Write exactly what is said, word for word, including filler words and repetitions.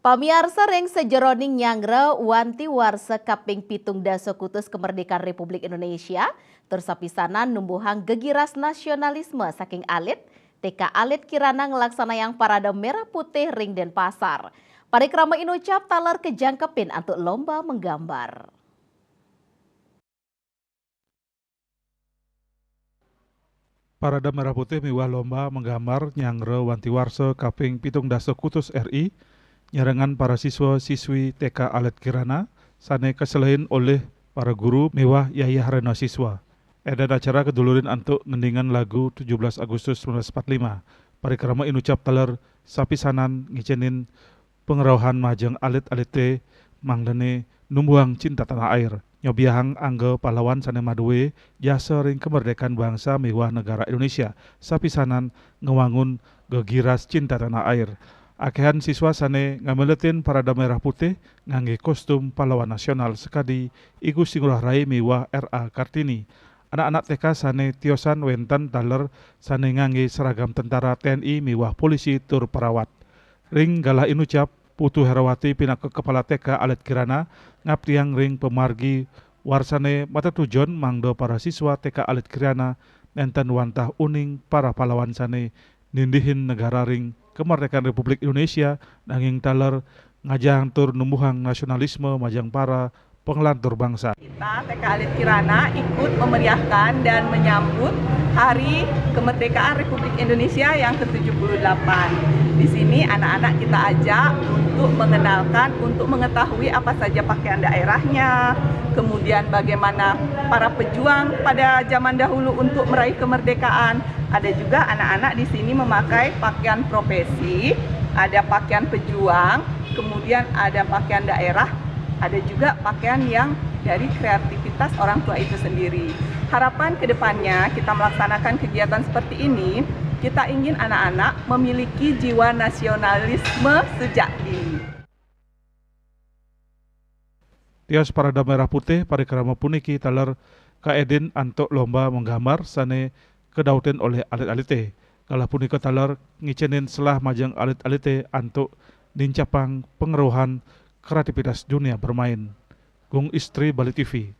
Pamiarsa, ring sajeroning nyanggra wanti warsa kaping pitung dasa kutus kamardikan Republik Indonesia, tur sapisanan numbuhang gegiras nasionalisme saking alit, T K Alit Kirana nglaksanayang Parade Merah Putih ring Denpasar. Parikrama inucap taler kajangkepin antuk lomba menggambar. Parade Merah Putih miwah lomba menggambar nyanggra wanti warsa kaping pitung dasa kutus R I nyarengan para siswa siswi T K Alit Kirana sane kaselehin olih para guru miwah yayah rena siswa. Eden acara kadulurin antuk ngendingan lagu tujuh belas Agustus sembilan belas empat lima. Parikrama inucap taler sapisanan ngicenin pangrauhan majeng alit-alite mangdane numbuhang cinta tanah air. Nyobiahang angga pahlawan sane madue jasa ring kamardikan bangsa miwah negara Indonesia, sapisanan ngwangun gegiras cinta tanah air. Akehan siswa sane ngamiletin Parade Merah Putih ngangge kostum pahlawan nasional sakadi I Gusti Ngurah Rai miwah R A Kartini. Anak-anak T K sane tiosan wenten taler sane ngangge seragam tentara, T N I miwah polisi tur perawat. Ring galah inucap, Putu Herawati pinaka Kepala T K Alit Kirana ngaptiang ring pamargi warsane matetujon mangda para siswa T K Alit Kirana nenten wantah uning para pahlawan sane nindihin negara ring kamardikan Republik Indonesia, nanging taler ngajahang tur numbuhang nasionalisme majeng para panglantur bangsa. Kita, T K Alit Kirana, ikut memeriahkan dan menyambut Hari Kemerdekaan Republik Indonesia yang ketujuh puluh delapan. Di sini anak-anak kita ajak untuk mengenalkan, untuk mengetahui apa saja pakaian daerahnya, kemudian bagaimana para pejuang pada zaman dahulu untuk meraih kemerdekaan. Ada juga anak-anak di sini memakai pakaian profesi, ada pakaian pejuang, kemudian ada pakaian daerah, ada juga pakaian yang dari kreativitas orang tua itu sendiri. Harapan ke depannya kita melaksanakan kegiatan seperti ini, kita ingin anak-anak memiliki jiwa nasionalisme sejak dini. Tios Parade Merah Putih, parikrama puniki taler kaedin antuk lomba menggambar sane kadautin olih alit-alite. Galah punika taler ngicenin selah majeng alit-alite antuk nincapang pangrauhan kreativitas dunia bermain. Gung Istri, Bali T V.